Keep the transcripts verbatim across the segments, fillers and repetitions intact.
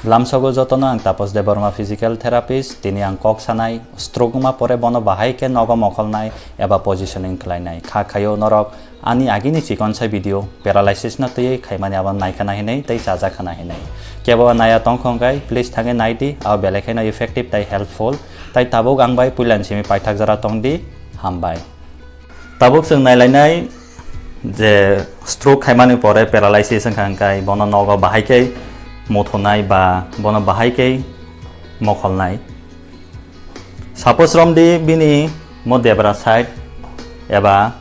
Lamsogo jotono ang Tapos Debbarma, physical therapist. Tini ang kok sanai, stroke wngma pore bono bahai khe nogo mokholnai eba positioning khlainai. Kha khaio norok ani agini chikonsa video paralysis no twiwi khaimani abo naikha na hinwi tei chajakha na hinwi. Kebo naya tongkha hwnkhe please thangwi naidi, abo belai kheno effective tei helpful. Tai tabuk ang bai puilani simi paithak jora tongdi, hambai. Tabuk chwng nailainai je stroke khaimani pore paralysis wngkha hwnkhe bono nogo bahai khe muthunai ba bono bahai khe mokholnai. Suppose romdi bini mo debra side eba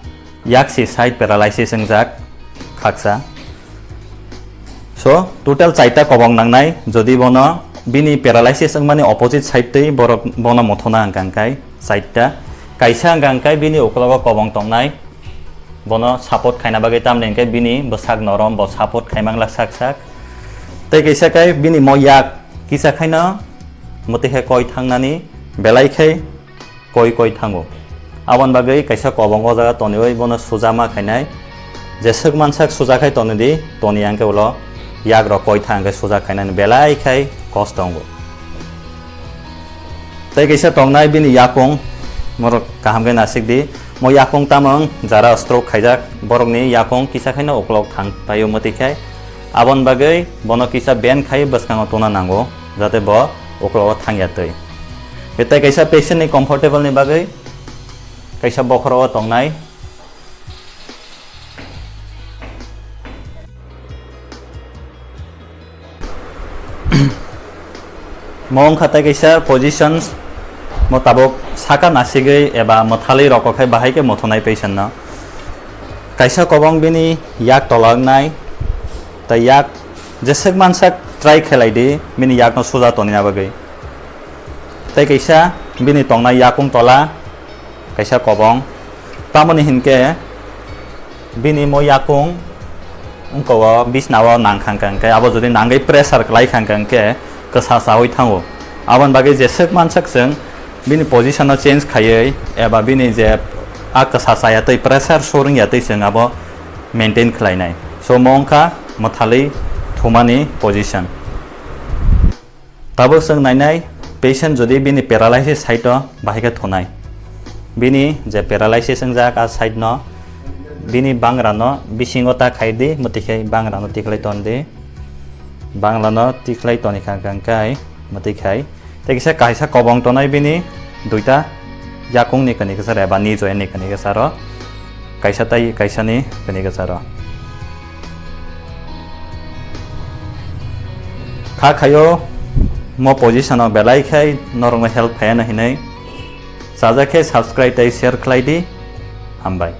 yaksi side paralysis wngjak khaksa. So, total chaita kobong nangnai, jodi bono bini paralysis wngmani opposite side twi borok bono muthuna hwnkha hwnkhe chaita. Kaisa hwnkha hwnkhe bini uklogo kobong tongnai, bono support khaina bagwi, tamni hwnkhe bini bwsak norom, bo support khaimang lak sak sak. Tei kaisa khe bini mo yak kisa khaino mwtwi khe koi thangnani, belai khe koi koi thango. Aboni bagwi kaisa kobong o jaga toniwi bono suja ma khainai. Jeswk mansak suja khai tonidi, toni ang khe ulo yak rok koi thang khe suja khainani belai khai kosto wngo. Tei kaisa tongnai bini yakung, morok kaham khe nasik di. Mo yakung tamung jara stroke khaijak, borokni yakung kisa khaino uklok thang paio mwtwi khai. Aboni bagwi bono kisa band khai bwskango tuna nango, jate bo uklogo thangya twi. Tei kaisa patient ni comfortable ni bagwi kaisa bokhoro o tongnai. Mo wngkha tei kaisa positions, mo tabuk saka nasigwi eba mwthalwi roko khai bahai khe muthunai patient no. Kaisa kobong bini yak tola wngnai, tei yak jeswk mansak try khlai di bini yak no suja tonina bagwi. Tei kaisa bini tongnai yakung tola kaisa kobong. Tamoni hinkhe bini mo yakung wngkha o bisna o nang kha hwnkhe, abo jodi nangwi pressure kwlai kha hwnkhe kwsa chawi thango. Aboni bagwi jeswk mansak chwng bini position no change khaiwi eba bini je a kwsa chaya twi pressure sur wngya twi chwng abo maintain khlainai. So mo wngkha mwthalwi thumani position. Tabuk chwng nainai patient jodi bini paralysis side o bahai khe thunai. Bini je paralysis wngjak a side no bini bangra no bisingo ta khai di, mwtwi khai bangra no tikhlai ton di. Bangra no tikhlai toni kha hwnkhe mwtwi khai. Tei kisa kaisa kobong tonai bini duita yakung ni kani kisa eba ni join ni kani kisa ro. Kaisa tai kaisa ni kani kisa ro. Kha khayo mo position o belai khai norokno help khaya na hinwi. Chajak khe subscribe tei share khlai di. Hambai.